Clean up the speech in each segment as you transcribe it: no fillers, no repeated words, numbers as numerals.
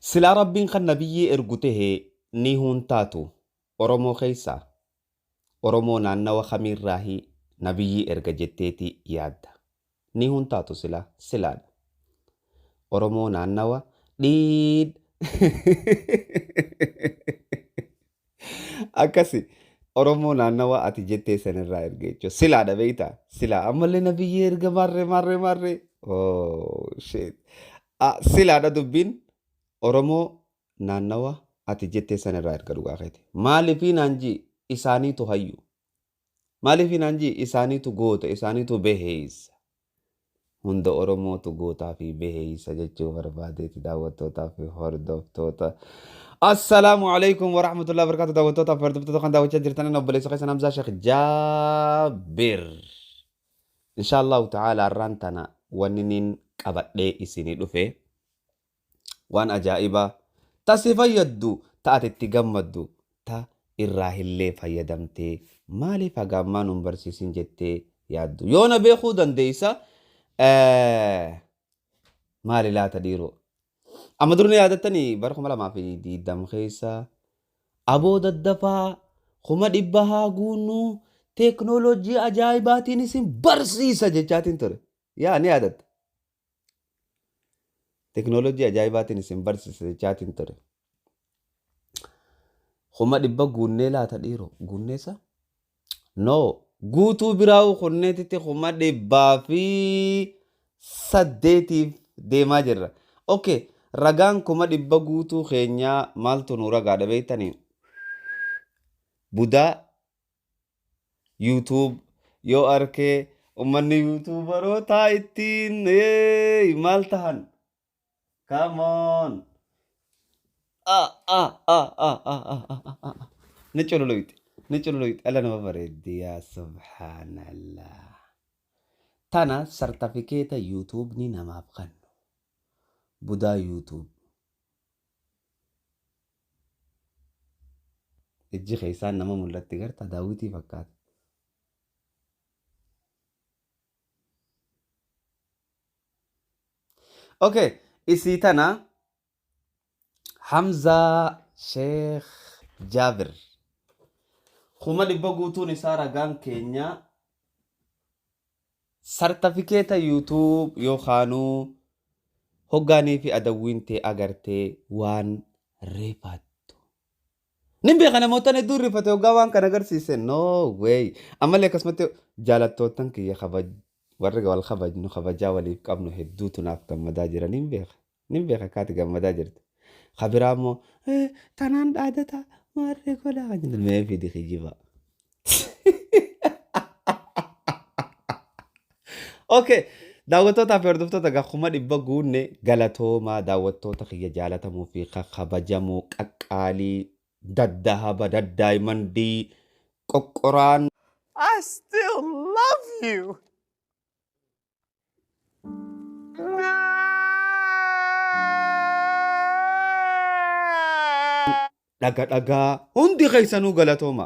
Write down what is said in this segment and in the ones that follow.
Silaa Rabbiin kan nabiyyii ergu tahe ni hun taatu Oromoo keessaa Oromoo naannawa kamiirraahi nabiyyii erga jetteeti yaadda? Ni hun taatu silaa silaadha. Oromoo naannawa dhiid akkasi Oromoo naannawa ati jettee sanirraa erga jechuudha. Silaadha beektaa? Silaa ammallee nabiyyii erga maarree maarree maarree. Oh shit. Ah, silaadha dubbiin Oromoo naannawa ati jettee sanirraa erga dhugaa keeti. Maaliifii naan jii isaaniitu hayyu. Maaliifii naan jii isaaniitu goota isaaniitu beheessa. Hunda Oromootu gootaa fi beheessa jechuu barbaadeeti daawwattootaa fi hordoftoota. Assalaamu alaikum wa rahmatullahi wa barakatuh daawwattootaa fi hordoftoota kan daawwachaa jirtan obboleessa keessan Hamzaa Sheekh Jaabir. Insha Allahu ta'ala har'aan tana wanni niin qabadhee isinii dhufe waan ajaa'ibaa ta si fayyaddu ta ati itti gammaddu ta irraa hillee fayyadamtee maaliif haga ammaa nun barsiisin jettee yaaddu yoo na beekuu dandeessa maali laata dhiiroo amma dur ni yaadattanii bara 2020 keessa aboo daddafaa 100,000 haa guunnu teeknooloojii ajaa'ibaatiin isin barsiisa jechaatiin ture yaa ni yaadatta. Teknoolojii ajaa'ibaatiin isin barsiisa jechaatiin ture. 100,000 guunnee laata dhiiroo? Guunneessa? No. Guutuu biraa'uu kunneetitti 108,000f deemaa jirra. Okay. Ragaan 100,000 guutuu keenyaa maaltu nu ragaadha beektanii? Budaa YouTube yoo arkee ummanni YouTuberootaa ittiin hey, maal tahan? Come on. Ah, ah, ah, ah, ah, ah, ah, ah, ah. Ni cululuyti. Ni cululuyti. Ala nama bareeddi yaa subhaanallah. Tana sartifikeeta YouTube ni namaaf kennu. Budaa YouTube. Ijji keessaan nama mul'atti garta daawwitii fakkaata. Okay, isii tana Hamzaa Sheekh Jaabir. 100,000 guutuun isaa ragaan keenya sartafikeeta YouTube yookaanuu hoggaanii fi adawwiin tee agartee waan rifattu. Nin beeka namootaan hedduun rifate hoggaa waan kana agarsiise. No way. Ammallee akkasumatti jaalattoottan kiyya kabaj warri wal kabajnu kabajaa waliif qabnu hedduutu naaf gammadaa jira. Nin beeka. Nin beeka akka ati gammadaa jirtu. Kabiraa immoo tanaan dhaadata maarree godhaa kan jedhu mee fidi kijiba. Okay. Daawwattootaa fi hordoftoota egaa 100,000 guunne galatoomaa daawwattoota kiyya jaalatamuu fi kabajamoo qaqqaalii daddahaba daddaayimandii qoqqoraan I still love you. Dhaga dhagaa hundi keessanuu galatooma.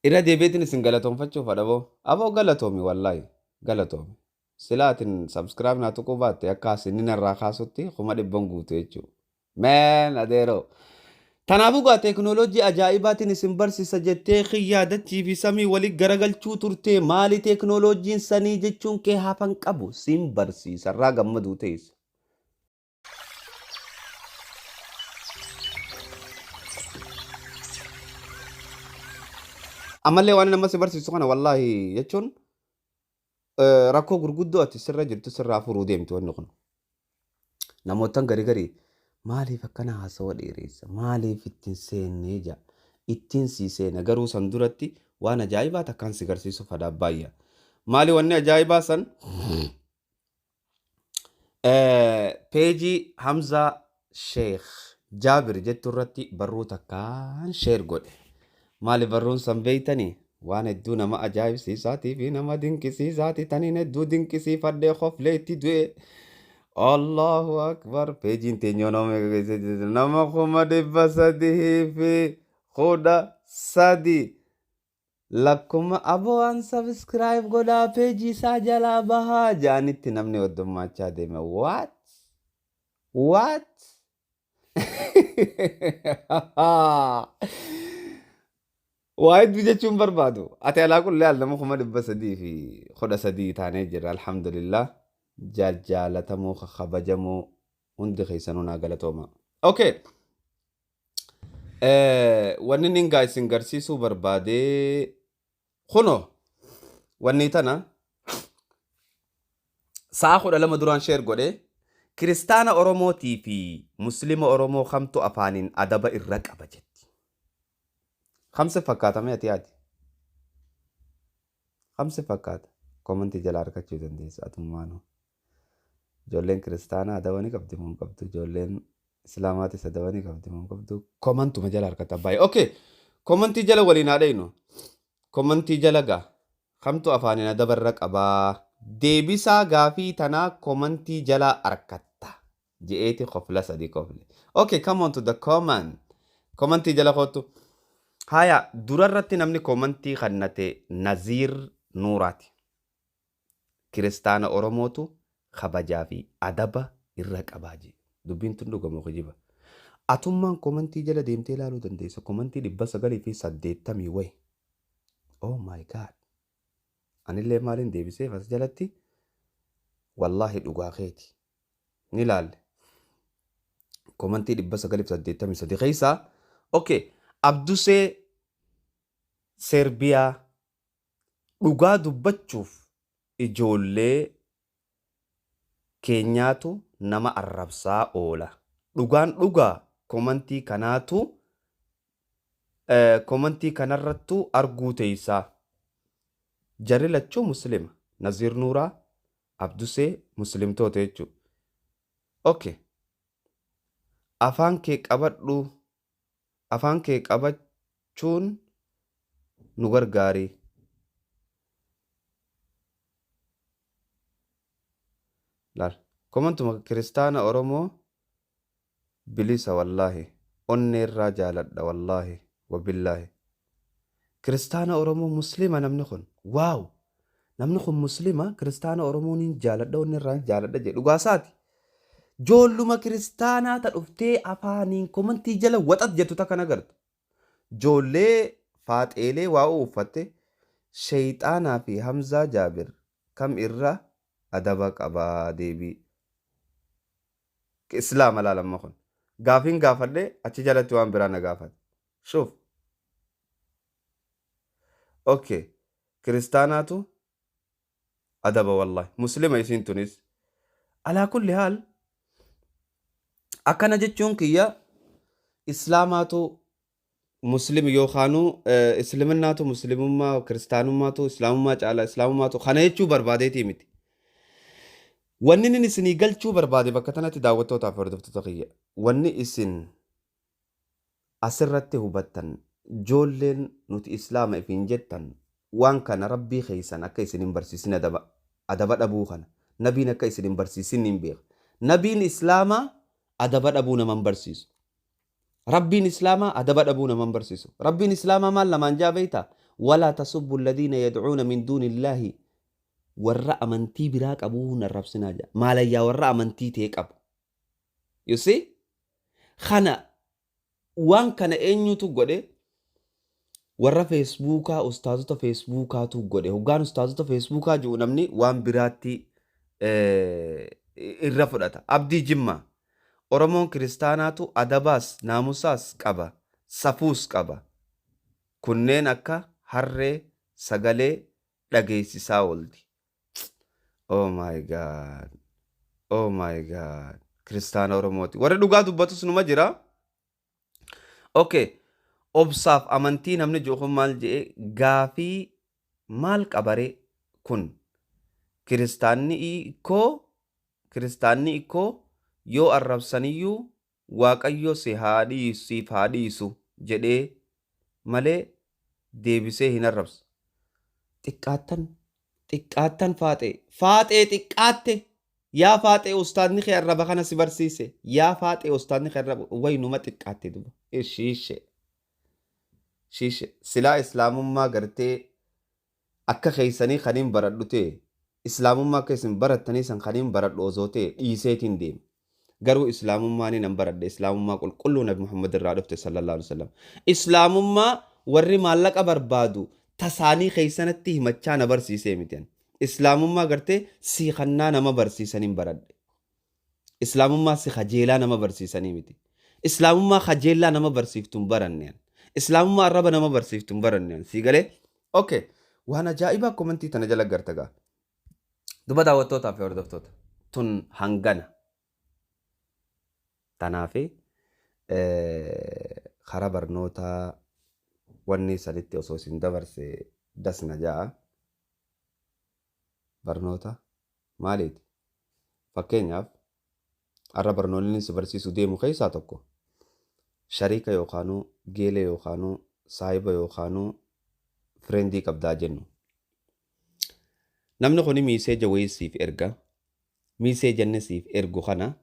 Irra deebiitiin isin galatoomfachuuf adaboo aboo galatoomi wallaahi galatoomi. Silaa atin subscribe naa tuquu baatte akka asin irraa kaasutti 100,000 guutu jechuudha. Man adeeroo. Tanaafuu gaa teeknooloojii ajaa'ibaatiin isin barsiisa jettee kiyyaa dachii fi samii wali garagalchuu turtee maali teeknooloojiin sanii jechuun kee hafan qabu siin barsiisa irraa gammaduu teessa. Ammallee waan nama si barsiisu kana wallaahi jechuun rakkoo gurguddoo ati sirra jirtu sirraa furuu deemti wanni kun. Namootan gari gari maaliif akkana haasawa dheereessa maaliif ittiin seennee jaa ittiin sii seena garuu san duratti waan ajaa'ibaa takkaan si garsiisu fada baay'a. Maali wanni ajaa'ibaa san peejii Hamzaa Sheekh Jaabir jettu irratti barruu takkaan sheer godhe. Maali barruun san beeytanii? Waan hedduu nama ajaa'ibsiisaatii fi nama dinqisiisaati taniin hedduu dinqisiifadhee koflee itti du'e. Allahu Akbar. Peejiin teenyoo nama meeqa keessa jirti? Nama 313,000. Lakkuma aboo an subscribe godhaa peejii isaa jalaa bahaa jaanitti namni heddummaachaa deeme. What? What? Waa hedduu jechuun barbaadu. Ati alaa kulli haal nama 313,000 taanee jirra. Alhamdulillah. Jaalatamoo kabajamoo hundi keessanuu naa galatooma. Okay. Wanni inni gaa isin garsiisuu barbaadee kunoo wanni tana sa'a 12 duraan share godhee, kiristaana Oromootii fi Muslima Oromoo kamtu afaaniin adaba irra qaba jetti. Kamsi fakkaatamee ati yaadi? Kamsi fakkaata? Komantii jala argachuu dandeessu atummaanuu. Ijoolleen kiristaanaa adaba ni qabdi moo hin qabdu? Ijoolleen islaamaatis adaba ni qabdi moo hin qabdu? Komantuma jala argata baay'ee. Okay. Komantii jala waliin haa dhaynu. Komantii jala gaa. Kamtu afaaniin adaba irra qabaa? Deebisaa gaafii tanaa komantii jala argatta. Je'eeti kofla sadi kofle. Okay, come on to the comment. Komantii jala kootu. Haya, durarratti namni komantii kannate Naziir Nuuraati. Kiristaana Oromootu kabajaa fi adaba irra qabaa jee. Dubbiin tun dhugamoo kijiba? Atummaan komantii jala deemtee ilaaluu dandeessa. Komantii 980 wayi. Oh my God. Anillee maaliin deebiseef as jalatti? Wallaahi dhugaa keeti. Ni ilaalle. Komantii 983 keessaa. Okay. Abdusee Seerbiyaa, dhugaa dubbachuuf ijoollee keenyaatu nama arrabsaa oola. Dhugaan dhugaa komantii kanaatu komantii kanarrattuu arguu teessaa. Jarri lachuu Muslima. Naziir Nuuraa, Abdusee Muslimtoota jechuudha. Okay. Afaan kee qabadhu. Afaan kee qabachuun nu gargaari. Laal. Komantuma kiristaana Oromoo bilisa, wallaahi. Onneerraa jaaladha, wallaahi. Wabillaahi. Kiristaana Oromoo, Muslima namni kun. Wow! Namni kun Muslima, kiristaana Oromoo niin jaaladha, onneerraa jaaladha jedhe, dhugaasaati. Joolluma kiristaanaa ta dhuftee afaaniin komantii jala waxat jettu takka nagartu. Joollee faaxeelee waa'uu uffatte. Sheeyxaanaa fi Hamzaa Jaabir kam irra adaba qabaa deebii. Islaama laalamma kun. Gaafiin gaafadhe achi jalatti waan biraa na gaafate. Shuuf. Okay. Kiristaanaatu adaba wallahi. Muslima isiin tunis. Alaa kulli haal akkana jechuun kiyya islaamaatu muslim yookaanuu islaminaatu muslimummaa, kiristaanummaatu islaamummaa caala, islaamummaatu kana jechuu barbaadeetii miti. Wanni inni isinii galchuu barbaade bakka tanatti, daawwattootaaf hordoftoota kiyya, wanni isin asirratti hubattan, joolleen nuti islaama ifiin jettan waan kana rabbii keessan akka isin hin barsiisin, adaba dhabuu kana nabiin akka isin hin barsiisin hin beeka. Nabiin islaamaa adaba dhabuu nama hin barsiisu. Rabbiin islaamaa adaba dhabuu nama hin barsiisu. Rabbiin islaamaa maal namaan jaa beektaa? ولا تسبوا الذين يدعون من دون الله, warra amantii biraa qabuu hin arrabsinaa jaa. Maalayyaa warra amantii ta'e qabu. You see? Kana waan kana eenyutu godhe? Warra Feesbuukaa, ustaazota Feesbuukaatu godhe. Hoggaan ustaazota Feesbuukaa jiru namni waan biraatti irra fudhata. Abdii Jimmaa. Oromoon kiristaanaatu adabaas naamusaas qaba, safuus qaba. Kunneen akka harree sagalee dhageessisaa oolti. Oh my God. Oh my God. Kiristaana Oromooti. Warri dhugaa dubbatus numa jira. Okay. Obsaaf amantii namni jiru kun maal jedhee gaafii maal qabaree kun? Kiristaanni ikkoo yoo arrabsaniyyuu Waaqayyo si haa dhiisu, siif haa dhiisu jedhee malee deebisee hin arrabsu. Xiqqaattan, xiqqaattan faaxee, faaxee xiqqaatte. Yaa faaxee, ustaadni kee arraba kana si barsiise? Yaa faaxee, ustaadni kee arraba waynuma xiqqaatte duba. Shiishe shiishe, silaa islaamummaa gartee akka keessanii kaniin baradhu ta'e, islaamummaa akka isin barattanii san kaniin baradhu osoo ta'e, dhiiseetiin deema. Garuu islaamummaa ni nan baradhe. Islaamummaa qulqulluu Nabi Muhammad irraa dhufte sallallahu alaihi wasallam. Islaamummaa warri maallaqa barbaadu tasaanii keessanatti himachaa na barsiisee miti. Islaamummaa gartee siikannaa nama barsiisaniin baradhe. Islaamummaa si kajeelaa nama barsiisanii miti. Islaamummaa kajeellaa nama barsiiftu hin baranne. Islaamummaa arraba nama barsiiftu hin baranne. Sii galee? Okay. Waan ajaa'ibaa komentii tana jala garta gaa. Duba daawwattootaa fi hordoftoota. Tun hangana. Tanaafi karaa barnootaa wanni sanitti osoo isin dabarse dasna ja'a. Barnoota maaliiti? Fakkeenyaaf, har'a barnoonni si barsiisuu deemu keessaa tokko shariika yookaanuu geela yookaanuu saahiba yookaanuu friendii qabdaa jennu. Namni kun message wayii siif erga. Message inni siif ergu kana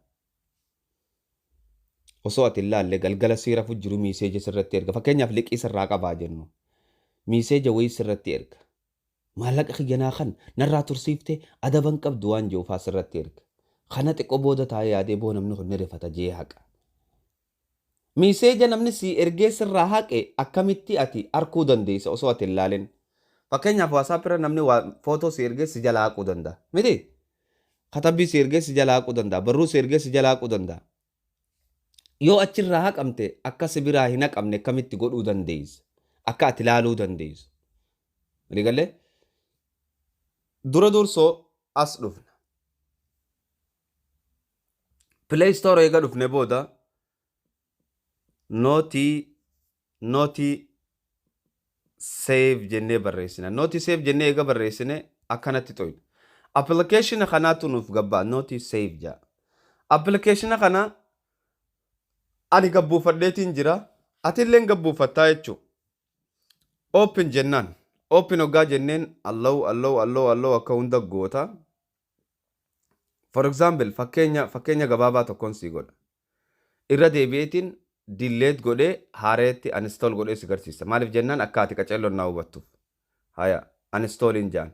osoo ati ilaalle galgala siira jiru message sirratti erga. Fakkeenyaaf, liqii sirraa qabaa jennu. Message wayii sirratti erga. Maallaqa kiyyanaa kan narraa tursiiftee adaban qabdu waan jiru faa sirratti erga. Kana xiqqoo booda taa'ee yaadee boo namni kun ni rifata jee haqa. Message namni si ergee sirraa haqe akkamitti ati arkuu dandeessa osoo ati hin ilaalin? Fakkeenyaaf, WhatsApp irra namni footoo si ergee si jala haquu danda'a. Miti? Katabbii si ergee si jala haquu danda'a. Barruu si ergee si jala haquu danda'a. Yoo achirraa haqamte akka si biraa hin haqamne akkamitti godhuu dandeessa? Akka ati ilaaluu dandeessu. Waliigalee? Dura dursoo as dhufna. Play Store eega dhufne booda Notisave jennee barreessina. Notisave jennee eega barreessine akkanatti to'ina. Appilikeeshina kanaatu nuuf gabbaa, Notisave jedha. Appilikeeshina kana ani gabbuufadheetiin jira. Atilleen gabbuufattaa jechuudha. Open jennaan. Open hoggaa jenneen allow, allow, allow, allow akka hunda goota. For example, fakkeenya gabaabaa tokkoon sii godha. Irra deebi'eetiin delete godhee haareetti uninstall godhee si garsiisa. Maaliif jennaan akka ati qaceelloon naa hubattuuf. Haya, uninstall jaan.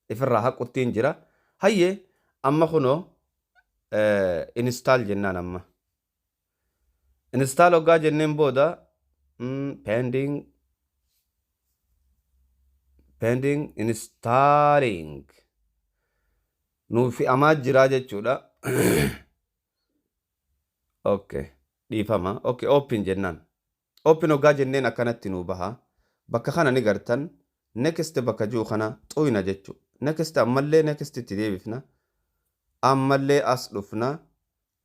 Ifirraa haquttiin jira. Hayyee, amma kunoo install jennaan amma. Install hoggaa jenneen booda pending, pending, installing nuuf fe'amaa jiraa jechuudha. Okay, dhiifama. Okay, open jennaan. Open hoggaa jenneen akkanatti nuu baha. Bakka kana ni gartan, next bakka jiru kana xuyna jechuudha. Next, ammallee next itti deebifna. Ammallee as dhufna.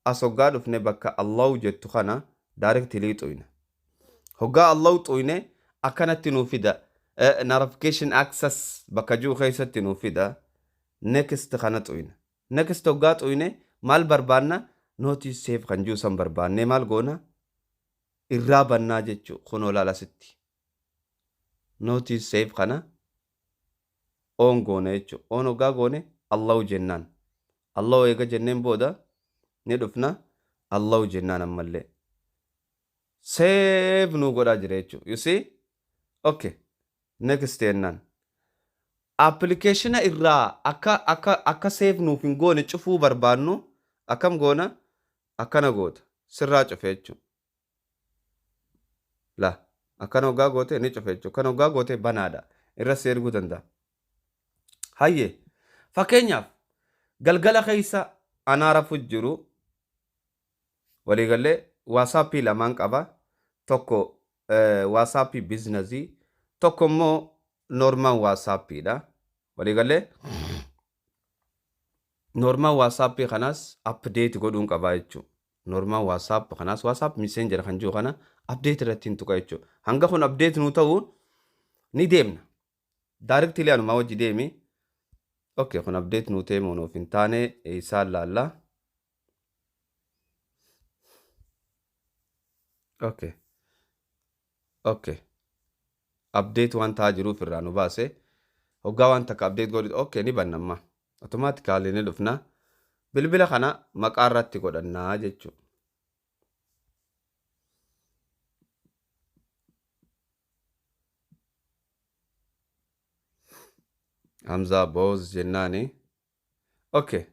As hoggaa dhufne bakka allow jettu kana directly xuyna. Hoggaa allow xuyne akkanatti nuu fida. Notification access bakka jiru keessatti nuu fida. Next kana xuyna. Next hoggaa xuyne maal barbaanna? Notisave kan jiru san barbaannee maal goona? Irraa bannaa jechuu, kunoo laala asitti. Notisave kana on goone jechuudha. On hoggaa goone allow jennaan. Allow eega jenneen booda ni dhufna, allow jennaan ammallee. Save nuu godhaa jira jechuudha. You see? Okay. Next jennaan. Appilikeeshina irraa akka save nuuf hin goone cufuu barbaannu akkam goona? Akkana goota. Sirraa cufe jechuudha. La, akkana hoggaa goote ni cufe jechuudha. Akkana hoggaa goote banaadha. Irra si erguu danda'a. Hayyee, fakkeenyaaf, galgala keessa anaa rafu jiru, waliigallee WhatsAppii lamaan qaba. Tokko WhatsAppii businessii, tokko immoo normal WhatsAppiidha. Waliigallee normal WhatsAppii kanaas update godhuun qabaa jechuudha. Normal WhatsApp kanaas, WhatsApp Messenger kan jiru kana update irratti hin tuqa jechuudha. Hanga kun update nuu ta'u ni deemna. Directly anumaa wajji deemi. Okay, kun update nuu ta'e moo nuuf hin taane isaan laalla. Okay. Update waan ta'aa jiruuf irraa nu baase. Hoggaa waan takka update godhu, okay, ni banna amma. Automatically ni dhufna. Bilbila kana maqaa irratti godhannaa jechuudha. Hamzaa Boos jennaani. Okay.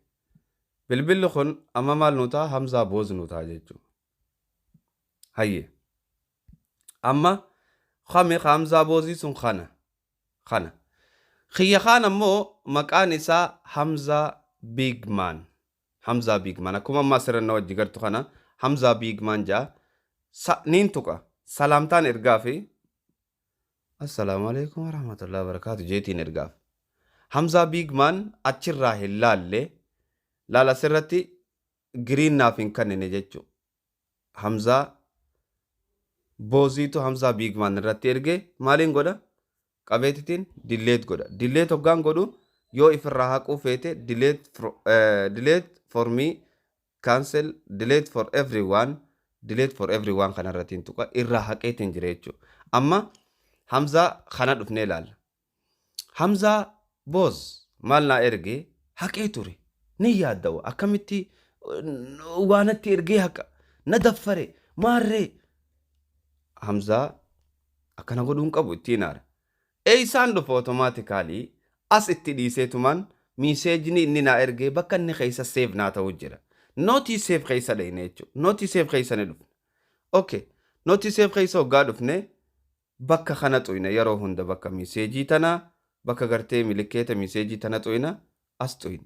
Bilbilli kun amma maal nu ta'a? Hamzaa Booz nu ta'a jechuudha. Hayyee. Amma kami Hamzaa Boozii sun kana. Kana. Kiyya kaan ammoo maqaan isaa Hamzaa Bigman. Hamzaa Bigman. Akkuma ammaa asirra na wajji gartu kana Hamzaa Bigman jaa. Niin tuqa. Salaamtaan ergaa fi Assalaamu alaikum warahmatullahi wabarakatuh jeetiin ergaaf. Hamzaa Bigman achirraa hin laalle, laala, asirratti green naaf hin kennine jechuudha. Hamzaa Booziitu Hamzaa Bigman irratti erge. Maaliin godha? Qabeetitiin delete godha. Delete hoggaan godhu, yoo ifirraa haquu feete, delete for me, cancel, delete for everyone. Delete for everyone kanarratti hin tuqa, irraa haqeetiin jira jechuudha. Amma Hamzaa kana dhufnee ilaalla. Hamzaa Booz maal naa ergee haqee ture? Ni yaaddawa, akkamitti waanatti ergee haqa na daffare maarree Hamzaa akkana godhuun qabu ittiin aara. Eeysaan dhufa? Automatically as itti dhiiseetumaan messageni inni naa ergee bakka inni keessa save naa ta'u jira. Notisave keessa dhayne jechuudha. Notisave keessa ni dhufne. Okay. Notisave keessa hoggaa dhufne, bakka kana xuyna. Yeroo hunda bakka message tanaa, bakka gartee milikeeta message tana xuyna, as xuyna.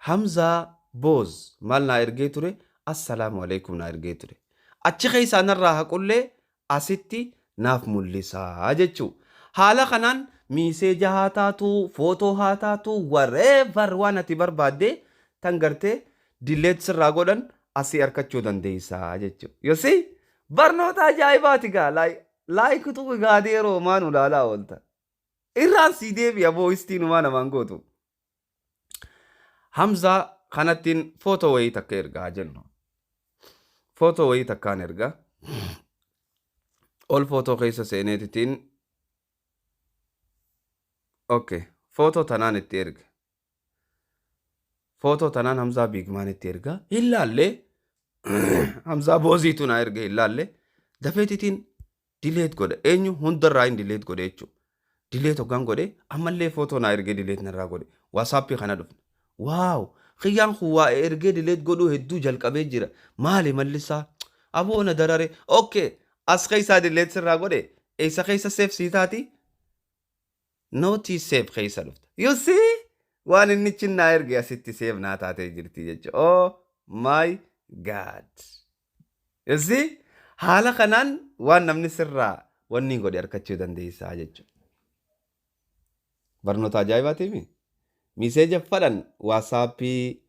Hamzaa Booz maal naa ergee ture? Assalaamu alaikum naa ergee ture. Achi keessaa narraa haqullee asitti naaf mul'isaa jechuu. Haala kanaan message haa taatu, footoo haa taatu, whatever waan ati barbaadde tan gartee delete sirraa godhan asii harkachuu dandeessaa jechuudha. Yosi barnoota ajaa'ibaati gaa, liketu gaadee yeroo maan ulaalaa oolta. Irraan sii deebi'a, boo'istiin umaa namaan gootu. Hamzaa kanattiin footoo wayii takka ergaa jennu. Footoo wayii takkaan ergaa. Ol footoo keessa seeneetitiin, okay, footoo tanaan itti erga. Footoo tanaan Hamzaa Biigmaan itti ergaa. Hin laallee, Hamzaa Booziitu naa erga, hin laallee dafeetitiin delete godha. Eenyu hundarraa hin delete godhe jechuudha. Delete hoggaan godhe, ammallee footoo naa ergee delete narraa godhe. WhatsAppii kana dhufne. Wow! Kiyyaan kun waa ergee delete godhuu hedduu jalqabee jira. Maali mallisaa? Aboo na darare. Okay. As keessaa delete sirraa godhe. Eessa keessa save sii taati? Notisave keessa dhufta. You see? Waan inni chinnaa erge asitti save naa taatee jirti jechuudha. Oh my God. You see? Haala kanaan waan namni sirraa wanni godhe harkachuu dandeessaa jechuudha. Barnoota ajaa'ibaatiimi. Message fadhan, WhatsAppii,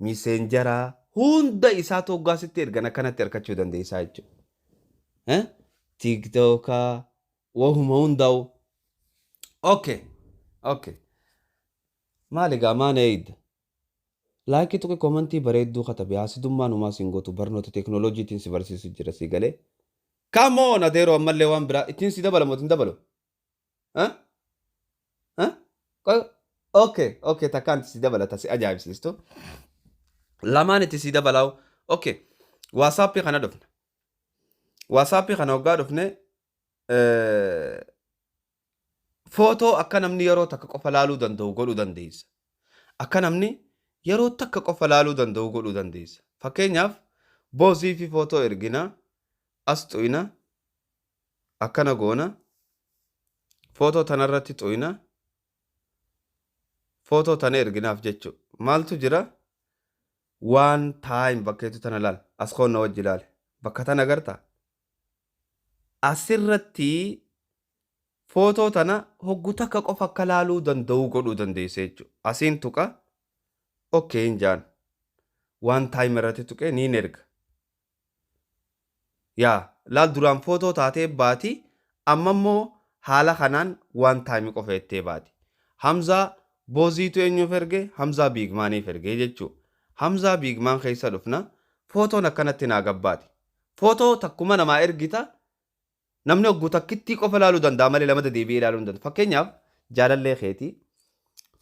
Messengeraa hunda isaa toggaasitti ergan akkanatti harkachuu dandeessaa jechuudha. TikTokaa wahuma hundaa'u. Okay. Maali gaa, maan eeyida? Like tuqe, comment bareedduu katabe. Haasidummaan umaa siin gootu, barnoota teeknooloojiitiin si barsiisu jira, si galee. Come on, adeeroo, ammallee waan biraa ittiin si dabalamu ittiin dabalu. Okay, takkaan itti si dabalata, si ajaa'ibsiistu. Lamaan itti si dabalaa'u. Okay, WhatsAppii kana dhufne. WhatsAppii kana hoggaa dhufne, footoo akka namni yeroo takka qofa laaluu danda'u godhuu dandeessa. Akka namni yeroo takka qofa laaluu danda'u godhuu dandeessa. Fakkeenyaaf, Boozii fi footoo ergina, as xuyna, akkana goona, footoo tanarratti xuyna, footoo tana erginaaf jechuudha. Maaltu jira? One time bakkeetu tana laal. As koonna wajji laale. Bakka tana agartaa? Asirratti footoo tana hoggu takka qofa akka laaluu danda'u godhuu dandeessa jechuudha. Asiin tuqa, okay hin jaan. One time irratti tuqee niin erga. Yaa laal, duraan footoo taatee baati, amma immoo haala kanaan one time qofa jettee baati. Hamzaa Booziitu eenyuuf erge? Hamzaa Biigmaaniif erge jechuudha. Hamzaa Biigmaan keessa dhufna, footoon akkanatti naa gabbaati. Footoo takkuma namaa ergita, namni hogguu takkittii qofa ilaaluu danda'a malee lamata deebi'ee ilaaluu hin danda'u. Fakkeenyaaf, jaalallee keetii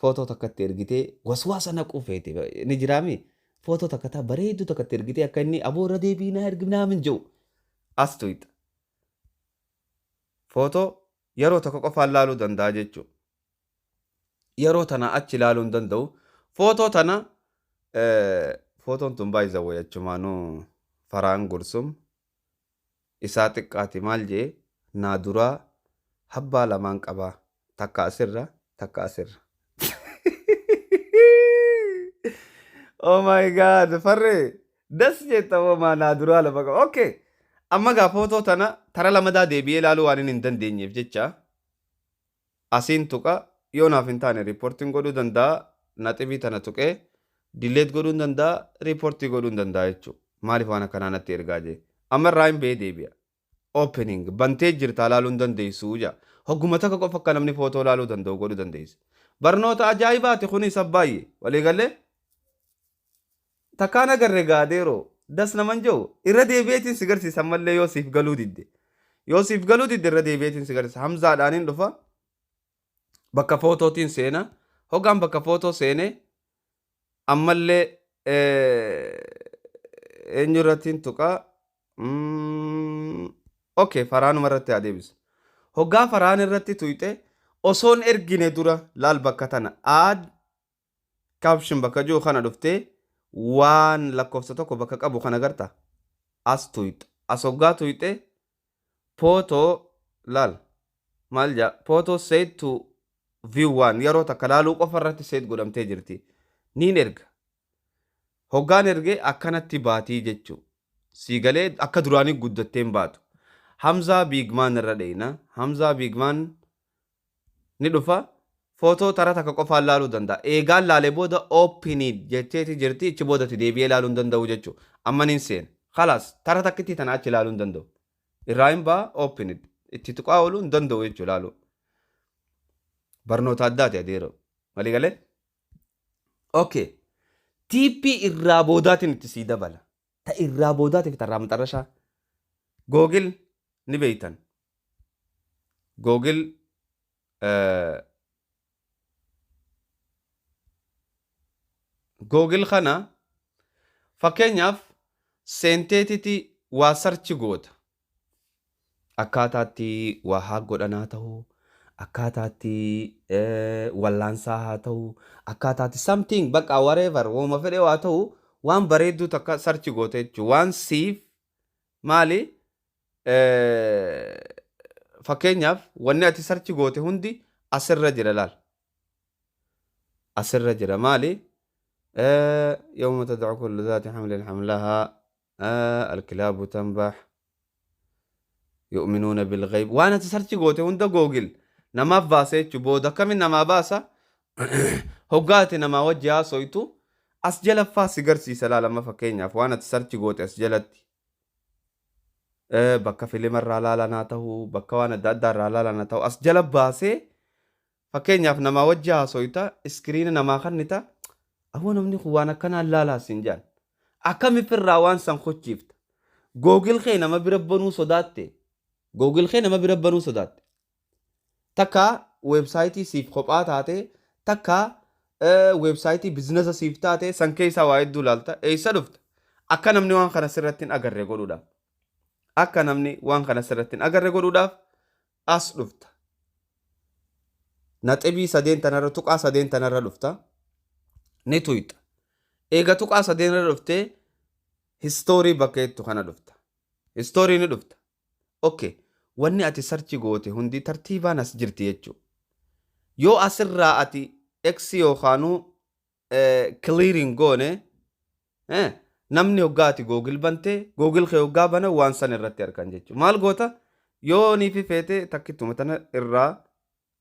footoo takkatti ergitee waswaasa naquu feete ni jiraami. Footoo takka taa bareedduu takkatti ergitee akka inni aboo irra deebii naa ergi naa min jiru as tuyxa. Footoo yeroo tokko qofaan laaluu danda'a jechuudha. Yeroo tana achi ilaaluu hin danda'u. Footoo tana Footoon tun baay'isa wayachumaanuu Faraan Gursum isaa xiqqaati. Maal jee? Naa duraa habbaa lamaan qabaa, takka asirra, takka asirra. Oh my God, farree das jetta moo naa duraa lama qaba. Okay. Amma gaa footoo tana tara lamadaa deebi'ee ilaaluu waan hin dandeenyeef jecha asiin tuqa. Yoo naaf hin taane reportiin godhuu danda'a. Naxibii tana tuqee delete godhuu hin danda'a, reportii godhuu hin danda'a jechuudha. Maaliif waan akkanaa natti ergaa jee. Amma irraa hin ba'ee deebi'a. Opening bantee jirtaa, ilaaluu hin dandeessu jaa. Hogguma takka qofa akka namni footoo ilaaluu danda'u godhuu dandeessa. Barnoota ajaa'ibaati kunis abbaay'ee. Waliigalee takkaan agarre gaadeeroo das naman jiru irra deebi'eetiin si garsiisa mallee yoo siif galuu didde. Yoo siif galuu didde, irra deebi'eetiin si garsiisa. Hamzaadhaaniin dhufa, bakka footootiin seena. Hoggaan bakka footoo seene, ammallee eenyu irrattiin tuqaa? Okay, Faraanuma irratti haa deebisu. Hoggaa Faraan irratti tuyxe, osoon ergine dura laal bakka tana add caption bakka jiru kana dhuftee waan lakkoofsa tokko bakka qabu kana garta as tuyxa. As hoggaa tuyxe, footoo laal maal jaa? Photo set to view one, yeroo takka laaluu qofa irratti set godhamtee jirti. Niin erga. Hoggaan ergee akkanatti baatii jechuu. Sii galee? Akka duraanii guddattee hin baatu. Hamzaa Biigmaan irra dheeyna. Hamzaa Biigmaan ni dhufa. Footoo tara takka qofaan laaluu danda'a. Eegaan laalee booda opened jetteeti jirti, ichi boodatti deebi'ee laaluu hin danda'u jechuudha. Amma nin seena. Khalaas, tara takkitti tana achi laaluu hin danda'u. Irraa hin ba'a, opened. Itti tuqaa ooluu hin danda'u jechuudha laaluu. Barnoota addaati adeeroo. Walii galee? Okay. Tipii irraa boodaatiin itti sii dabala. Ta irraa boodaatiif tarraa maxarrashaa. Google ni beeytan. Google kana fakkeenyaaf seenteetiti waa search goota. Akkaataatti waa haa godhanaa ta'uu, akkaataatti wallaansaa haa ta'uu, akkaataatti something bakka whatever wooma fedhe waa ta'uu, waan bareedduu takka search goota jechuudha. Waan siif maali, fakkeenyaaf wanni ati search goote hundi asirra jira laal. Asirra jira maali? يوم تضع كل ذات حمل حملها، الكلاب تنبح، يؤمنون بالغيب. Waan ati search goote hunda Google namaaf baasa jechuu. Booda akkamiin namaa baasa? Hoggaati namaa wajji haasoytu as jalaffaa si garsiisa laalama. Fakkeenyaaf waan ati search goote as jalatti bakka filimarraa laalan haa ta'uu, bakka waan adda addaa irraa laalan haa ta'uu, as jala baasee fakkeenyaaf namaa wajji haasoyta, screena namaa kannita, "Aboo, namni kun waan akkanaan laalaa" siin jaan. Akkamifirraa waan san kochiifta? Google kee nama bira banuu sodaatte. Google kee nama bira banuu sodaatte. Takka websiteii siif kophaa taate, takka websiteii businessa siif taate, san keessaa waa hedduu laalta. Eessa dhufta? Akka namni waan kana sirratti hin agarre godhuudhaaf. Akka namni waan kana sirratti hin agarre godhuudhaaf as dhufta. Naxibii sadeen tanarra, tuqaa sadeen tanarra dhufta. Ni tuyxa. Eega tuqaa sadeen irra dhuftee, history bakka jettu kana dhufta. History ni dhufta. Okay. Wanni ati search goote hundi tartiibaan as jirti jechuudha. Yoo asirraa ati X yookaanuu clearing goone, namni hoggaa ati Google bantee Google kee hoggaa bana waan san irratti argan jechuudha. Maal goota? Yoo niifi feete takkittuma tana irraa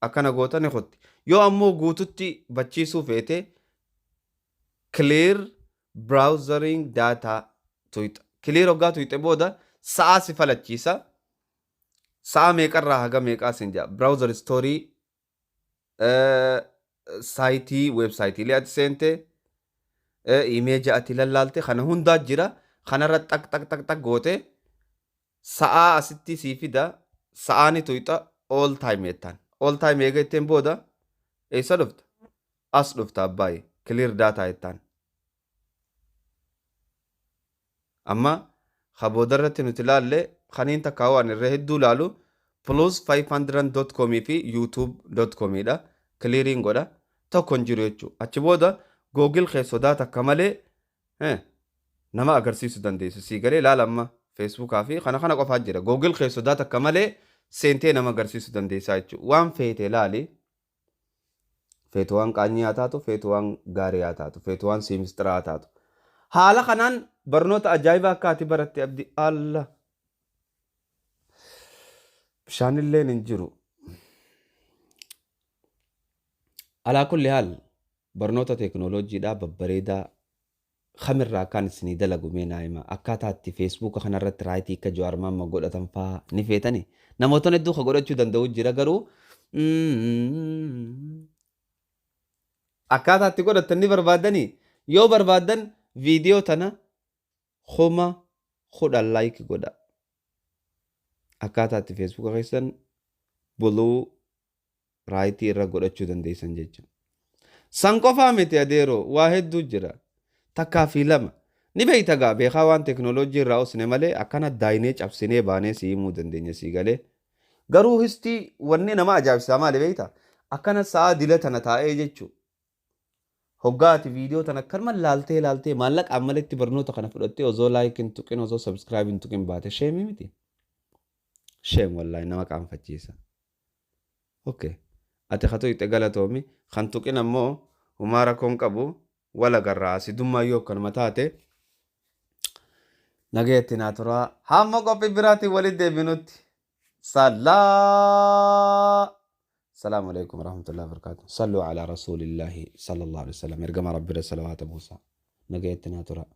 akkana goota, ni qotti. Yoo ammoo guututti bachiisuu feete, clear browsing data tuyxa. Clear hoggaa tuyxe booda sa'aa si falachiisa. Sa'a meeqarraa haga meeqaa sin jedha. Browser history, siteii, websiteiilee ati seente, image ati lallaalte, kana hundaa jira. Kanarra xaq xaq xaq xaq goote sa'aa asitti sii fida. Sa'aa ni tuyxa, all time jettaan. All time eega jetteen booda eessa dhufta? As dhufta abbaayee. Clear data jettaan. Amma ka boodarratti nuti ilaalle kaniin takka waan irra hedduu ilaalu plus 500.com fi youtube.com dha. Clearing godha. Tokko hin jiru jechuudha. Achi booda Google kee sodaa takka malee Nama agarsiisuu dandeessu. Sii galee ilaala amma Feesbuukaa fi kana kana qofaa jira. Google kee sodaa takka malee seentee nama agarsiisuu dandeessaa jechuudha. Waan feete ilaali. Feetu waan qaanyii haa taatu, feetu waan gaarii haa taatu, feetu waan siimistiraa haa taatu. Haala kanaan barnoota ajaa'ibaa akka ati baratte abdii Allah. Bishaanilleen hin jiru. Alaa kulli haal barnoota teekinooloojiidhaa babbareedaa kamirraa akkaan isinii dalagu mee naa hima. Akkaataa itti Feesbuuka kanarratti raayitii akka Jawaar Maamma godhatan faa ni feetani. Namoota hedduu ka godhachuu danda'u jira garuu akkaataa itti godhatan ni barbaadanii yoo barbaadan viidiyoo tana 10,000 like godha. Akkaataa itti Feesbuuka keessan buluu raayitii irra godhachuu dandeessan jechuudha. San qofaa miti adeeroo waa hedduu jira. Takkaa fi lama. Ni beeyta gaa beekaa waan teekinooloojii irraa osne malee akkana daayinee cabsinee baanee si himuu dandeenya sii galee. Garuu histii wanni nama ajaa'ibsiisaa maali beeyta? Akkana sa'a dila tana taa'ee jechuudha. Hoggaa ati viidiyoo tana akkanuma laaltee laaltee maallaqaan maletti barnoota kana fudhattee osoo like hin tuqin osoo subscribe hin tuqin baate sheemii miti. Shame wallaahi nama qaanfachiisa. Okay. Ati ka tuqxe galatoomi. Kan tuqin ammoo humaa rakkoon qabu wal agarraa asidummaa yoo akkanuma taate nagayatti naa turaa. Hamma qophii biraatiin walitti deebinutti. Salaa. Salaamu alaikum warahmatullahi wabarakatuh. Sallu ala rasuulillahi sallallahu alaihi wasallam. Ergama Rabbiirra salawaata buusaa. Nagayatti naa turaa.